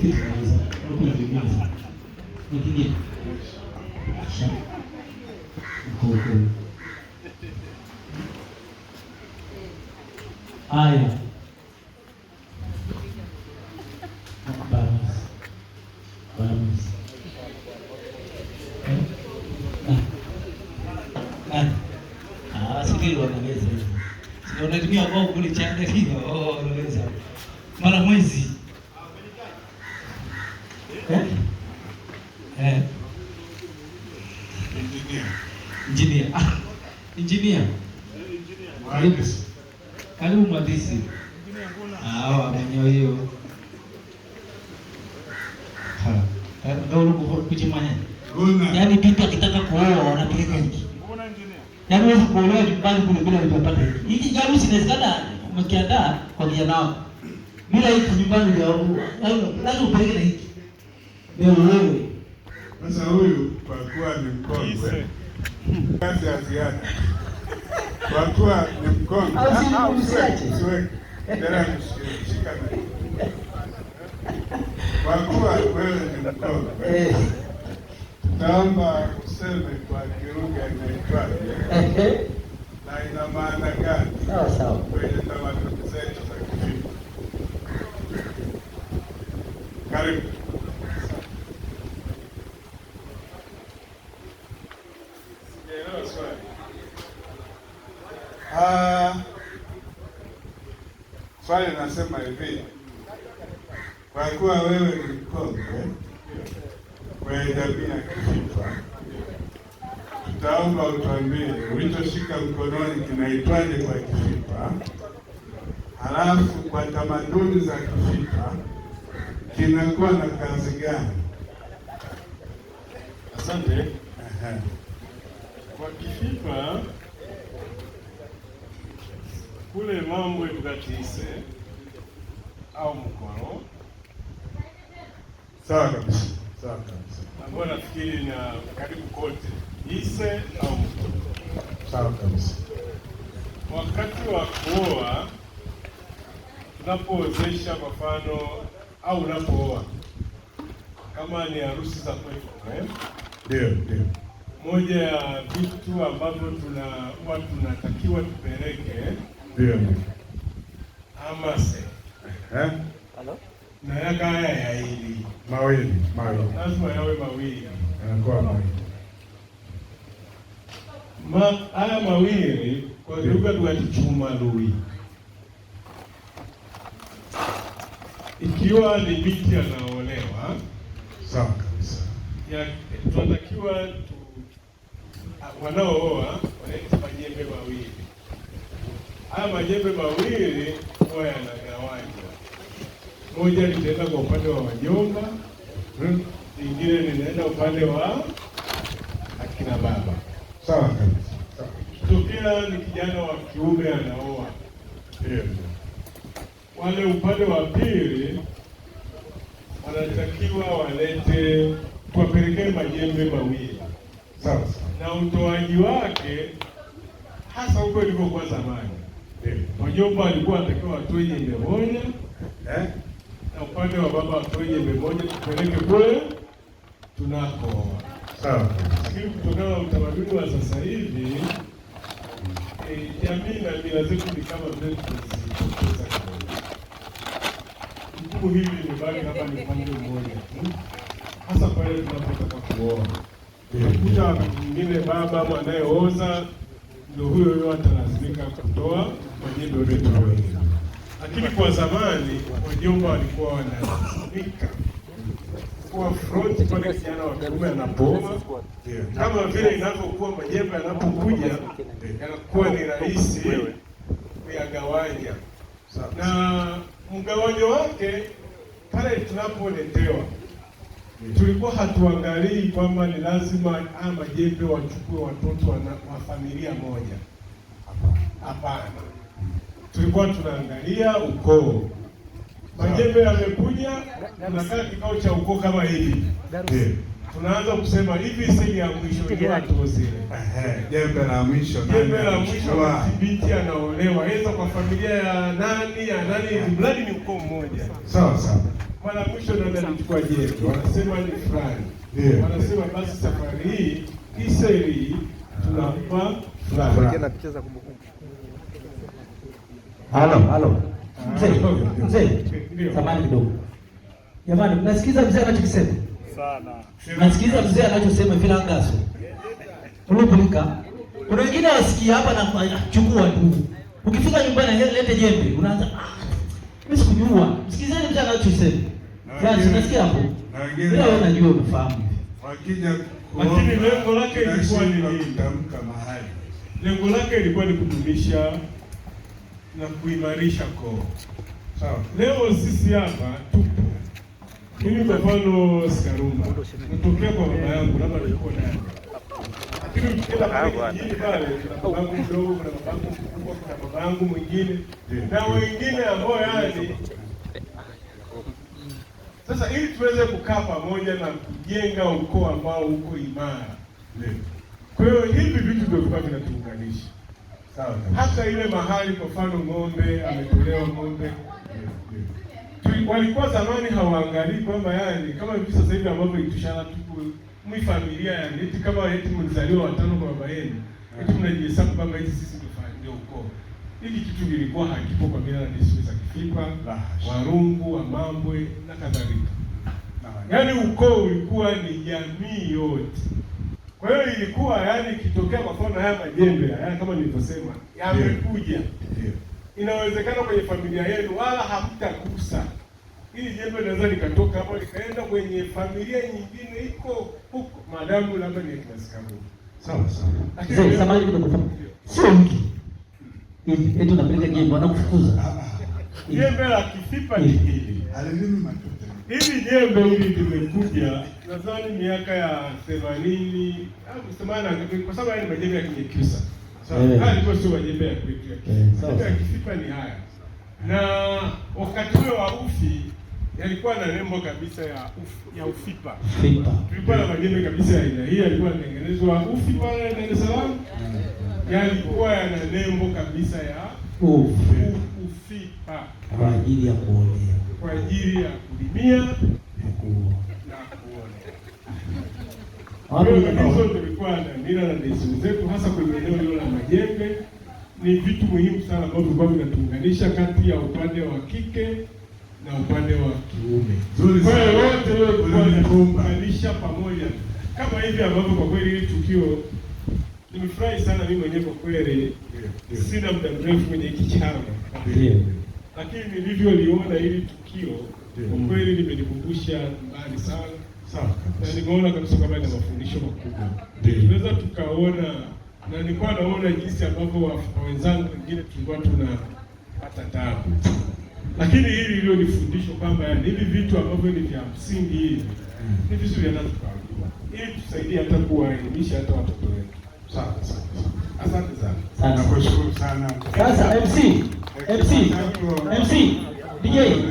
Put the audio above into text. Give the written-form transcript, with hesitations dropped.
Kitu naweza. Kuna vingine. Ni kingine. Sha. Huko. Haya. Basi. Basi. Eh? Ah. Ah, sikili wanaweza hivyo. Si unatumia kwa kule changa hiyo. Oh, wanaweza. Mara mwezi. Eh? Eh. Engineer. Engineer. Ah, engineer. Karibu. Karibu mhandisi. Ah, wamenyo hiyo. Ha. Ndio kuchimanya. Guna. Yaani bibi akitaka kuoa wanapeleka hiki. Yaani huwezi kuolewa nyumbani kule bila kupata hiki. Hiki harusi inawezekana umekiandaa kwa kijana wako. Bila hiki nyumbani hujaoa. Yaani lazima upeleke na hiki. Ndio wewe. Sasa huyu kwa kuwa ni mkongwe, kazi ya ziada. Kwa kuwa ni mkongwe, Au si usiache. usiweke. Endelea kushika na. Kwa kuwa wewe ni mkongwe, tutaomba useme kwa Kilugha inaitwaje na ina maana gani Sawa sawa. kwenye tamaduni zetu za Kifipa. Karibu. Sijaelewa swali. Ah, swali nasema hivi, kwa kuwa wewe ni mkongwe kwenye jamii ya Kifipa, tutaomba utuambie ulichoshika mkononi kinaitwaje kwa Kifipa, halafu kwa tamaduni za Kifipa kinakuwa na kazi gani? Asante. Ehe. Kwa Kifipa kule mambo tukatiise au mkoro Sawa kabisa, sawa kabisa, ambayo nafikiri na karibu kote ise au mkoro. Sawa kabisa. Wakati wa kuoa, tunapoozesha kwa mfano au unapooa, kama ni harusi za kwetu, eh? Ndio, ndio. Moja ya vitu ambavyo tuna huwa tunatakiwa tupeleke Ndio, ndio. amase Eh? na yaka haya yaili Mawili, mawili. Lazima yawe mawili. Yanakuwa mawili. Haya mawili kwa lugha tunakichuma lui. Ikiwa ni binti anaolewa, Sawa kabisa. Ya tunatakiwa tu, wanaooa walete majembe mawili. Haya majembe mawili huwa yanagawanywa, moja litaenda kwa upande wa wajomba, lingine linaenda upande wa akina baba. Sawa kabisa. Sawa. Ikitokea ni kijana wa kiume anaoa, Ndio. wale upande wa pili wanatakiwa walete, tuwapelekee majembe mawili. Sawa sawa. Na utoaji wake hasa huko ilivyokuwa zamani, Ndio. wajomba walikuwa wanatakiwa watoe jembe moja Eh? na upande wa baba watoe jembe moja, tupeleke kule tunakooa. Sawa kabisa. Lakini kutokana na utamaduni wa sasa hivi, jamii na mila zetu ni kama vile tumezipoteza kidogo. Jukumu hili limebaki kama ni upande mmoja tu, hasa pale tunapotaka kuoa. Utakuta wakati mwingine baba ama anayeoza ndio huyo huyo atalazimika kutoa majembe yote mawili. Lakini kwa zamani wajomba walikuwa wanalazimika kuwa front pale kijana wa kiume anapooa, kama vile inavyokuwa majembe yanapokuja yanakuwa ni rahisi kuyagawanya, na mgawanyo wake pale tunapoletewa tulikuwa hatuangalii kwamba ni lazima haya majembe wachukue watoto wa familia moja. Hapana, tulikuwa tunaangalia ukoo. Majembe yamekuja, tunakaa kikao cha ukoo kama hivi, tunaanza kusema hivi, sili ya mwisho ni watu zile. Jembe la mwisho, jembe la mwisho, binti anaolewa, aidha kwa familia ya nani ya nani, mradi ni ukoo mmoja. Sawa sawa. Mara mwisho nani alichukua jembe? Wanasema ni fulani. Wanasema basi safari hii kiseri tunampa fulani. Halo, halo. Mzee, mzee. Samahani kidogo. Jamani, mnasikiza mzee anachokisema? Sana. Mnasikiza mzee anachosema vile angaso. Ulipulika. Kuna wengine wasikia hapa na chukua tu. Ukifika nyumbani lete jembe, unaanza mimi sikujua. Msikizeni mzee anachosema. Sasa unasikia hapo? Na wengine Bila wewe unajua unafahamu. wakija Lakini lengo lake ilikuwa ni nini? kutamka mahali. Lengo lake ilikuwa ni kudumisha na kuimarisha koo. Sawa. Leo sisi hapa tupo. Mimi kwa mfano Sikarumba, natokea kwa baba yangu, labda nilikuwa naye. Lakini ukienda pale kijijini pale, kuna babangu mdogo, kuna babangu mkubwa, kuna babangu mwingine na wengine ambao yani. Sasa ili tuweze kukaa pamoja na kujenga ukoo ambao uko imara. Kwa hiyo hivi vitu ndio vilikuwa vinatuunganisha. Sawa. Hata ile mahali kwa mfano ng'ombe ametolewa ng'ombe walikuwa zamani hawaangalii kwamba yani kama hivi sasa hivi ambavyo itushana tuku mwi familia yani eti kama eti mlizaliwa watano kwa baba yenu eti mnajihesabu kwamba eti sisi ndio ndio ukoo. Hiki kitu kilikuwa hakipo kwa mila na desturi za Kifipa, Warungu, Wamambwe na kadhalika. Yaani ukoo ulikuwa ni jamii yote. Kwa hiyo ilikuwa yani ikitokea kwa mfano haya majembe haya kama nilivyosema yamekuja. Inawezekana kwenye familia yenu wala hamtagusa. Hili jembe linaweza likatoka hapo likaenda kwenye familia nyingine iko huko, maadamu labda ni ya Sikarumba. Sawa sawa. Lakini Mzee, samahani kidogo. Sio hiki. Hivi eti unapeleka jembe wanakufukuza. Jembe la Kifipa ni hili. Alilimi matuta. Hili jembe hili limekuja nadhani miaka ya 80 au 80, kwa sababu haya ni majembe ya Kinyakyusa. Eh. Haya yalikuwa sio majembe ya kwetu ya Kifipa. Sawa. Majembe ya Kifipa ni haya. Na wakati ule wa ufi yalikuwa na nembo kabisa ya ya Ufipa. Fipa. Tulikuwa na majembe kabisa ya aina hii, yalikuwa yanatengenezwa Ufi pale Dar es Salaam. Yalikuwa yana nembo kabisa ya Ufi. Ufipa Kwa ajili ya kuolea kwa ajili ya kulimia na kuoa. na kuolea. Kwa Wapi hiyo hizo tulikuwa na mila na desturi zetu, hasa kwenye eneo hilo la majembe. Ni vitu muhimu sana ambavyo vilikuwa vinatuunganisha kati ya upande wa kike na upande wa kiume. Zuri Kwa hiyo sana. wote hiyo ilikuwa Ulinikumba. inatuunganisha pamoja, kama hivi ambavyo kwa kweli hili tukio nimefurahi sana mimi mwenyewe kwa kweli. Sina muda mrefu kwenye hiki chama, Ndio. lakini nilivyoliona hili tukio kwa kweli limenikumbusha mbali sana Sawa na kabisa. nimeona kabisa kwamba ina mafundisho makubwa. Ndio. Tunaweza tukaona, na nilikuwa naona jinsi ambavyo Waafrika wenzangu wengine tulikuwa tunapata taabu, lakini hili hilo ni fundisho kwamba yani hivi vitu ambavyo ni vya msingi hivi ni vizuri hata tukawajua, ili tusaidie hata kuwaelimisha hata watoto wetu. Sawa sawa. Asante sana. Asante. Nakushukuru sana. Sasa MC, MC, MC, DJ.